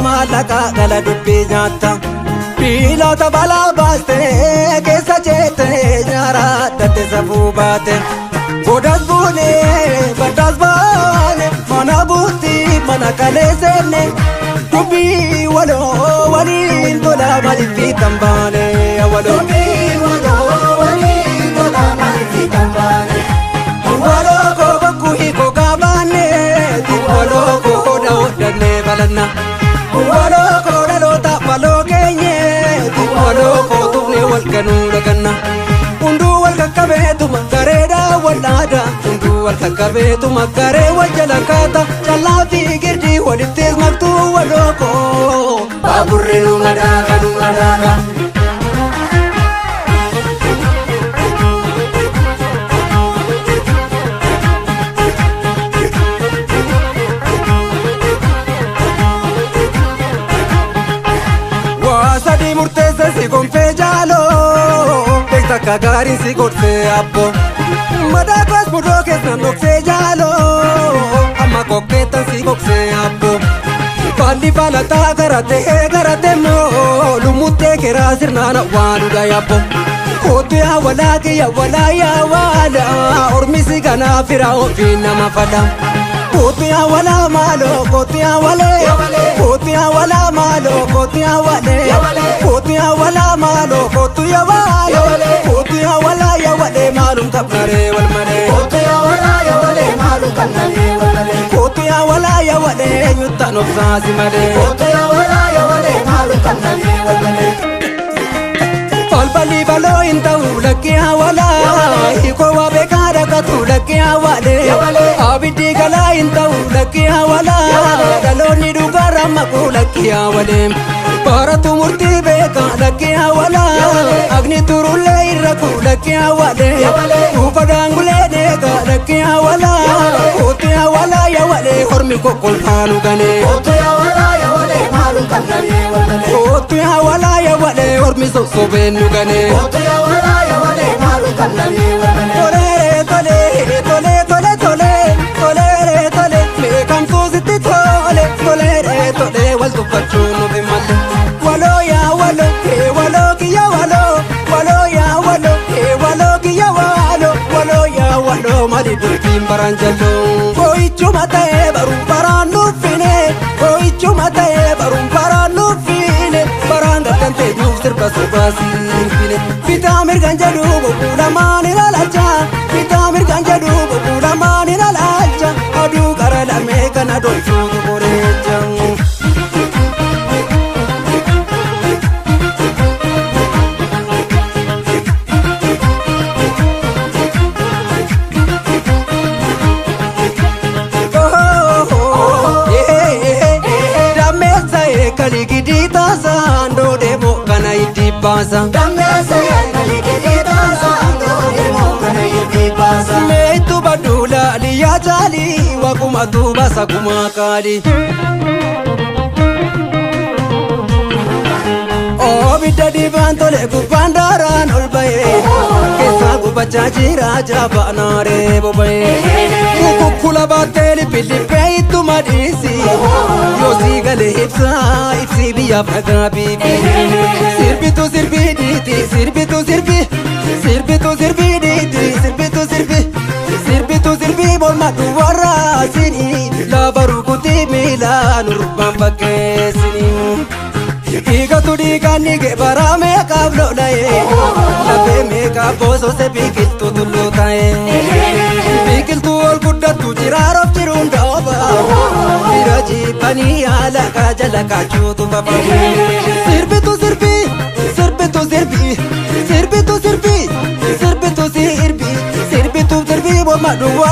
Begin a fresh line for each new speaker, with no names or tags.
Maallaqa gala dubbii nyaatta. Biilota balaa baastee keessa jettee nyaara addatte safuu baate. Godas buunee baddaas baane mana buutii mana kalee seenne dubbii waloo waliin tola maaliif fiixan baane waloo.
Dubbii waloo waliin tola maaliif fiixan baane.
Waloo koo bokkuu hiikoo gaabaanne waloo koo hoda hodhannee balanna. Waloo koo dhaloota baloo keenye waloo koo tufnee wal ganuu daganna. Hunduu wal qaqqabeetuma gareedhaa wal dhaada. Hunduu wal qaqqabeetuma garee wal jala kaata. Callaa fi girdii walittis maktuu waloo koo. Baaburri nu madaaka nu madaaka. Waa sadii murteesse si gonfee jaaloo beekta akka gaariin si godhee abbo. Madaa koos mudoo keessan dhoksee jaaloo amma kokkeettan si boksee abbo. Falli falataa garatee garatee moo lumuttee keraa sirnaan awwaaludha yaabbo. Kootu yaa walaa kiyya walaa yaa waala ormisi kanaa fira ofii nama fada. Kootu yaa walaa maaloo kootu yaa walee kootu yaa walaa maaloo kootu yaa walee kootu yaa walaa maaloo kootu yaa walee kootu yaa walaa yaa walee maalum qabnaree wal malee.
Kootu yaa walaa yaa walee maalum qabnaree wal malee.
Kootu yaa walaa yaa walee eenyuttaan obsaasi malee.
Kootu yaa walaa yaa walee maalum qabnaree wal malee.
Balballi baloo hin ta'u lakkee hawalaa hiikoo waa beekaa dhaqatu lakkee hawaalee abiddi galaa hin ta'u lakkee hawalaa dhaloonni dhugaarra maquu lakkee hawalee baratu murtii beekaa lakkee hawalaa agni turullee irra kuu lakkee hawalee dhuufa daangulee deegaa lakkee hawalaa kootu hawalaa yawalee hormi kokkolfaanu ganee.
Kootu yaa walaa yaa walee maalum qabnaree wal malee.
Kootu hawalaa yawalee hormi sossobeen nu ganee.
Kootu yaa walaa yaa walee maalum qabnaree wal malee.
Tolee tolee tolee tolee tolee tolee tolee meeqamtuu sitti tole tolee tolee wal tuffachuun nuuf hin malle. Waloo yaa waloo hee waloo kiyya waloo waloo yaa waloo hee waloo kiyya waloo waloo yaa waloo mali dubbiin baraan jalloo. Boo'ichuma ta'ee baruun baraan nuffine boo'ichuma ta'ee baruun baraan nuffine baraan gaddan teenyuuf sirba sobaa siinfine. Bitaa mirgaan jedhu bokkuu lamaan ilaalcha bitaa mirgaan jedhu bokkuu lamaan ilaalcha aduu qara lamee kana dolchuutu boreecha. Dammeessa eegali gidii taasaan doodee kana itti baasa.
Dammeessa eegali gidii taasaan doodee kana itti baasa.
Meetu baduula liyaa caalii waaquma tuuba sagumaa kaali. Obidda dibaan tole gubbaan daaraan ol ba'ee keessaa gubachaa jira jabaanaaree boba'ee. Kukukkula baattee lippilippee ittuma dhiisi yoo sii galee ibsaa ibsii biyyaaf nagaa biibi. Sirbitu sirbii dhiiti sirbitu sirbi sirbitu sirbii dhiiti sirbitu sirbi sirbitu sirbii morma duwwarraa sini lafa rukutii miilaa nurbaan fakkeessini. Dhiigatu dhiigaan ni geebaraa meeqaaf lola'ee lafee meeqaaf boosose biqiltuu tulluu ta'ee biqiltuu ol guddattu jiraarof jiruun dhooba bira jibbanii haala kaajala kaachuutu fafa. Sirbitu sirbii sirbitu sirbii sirbitu sirbii sirbitu sirbii sirbitu sirbii morma duwwaa.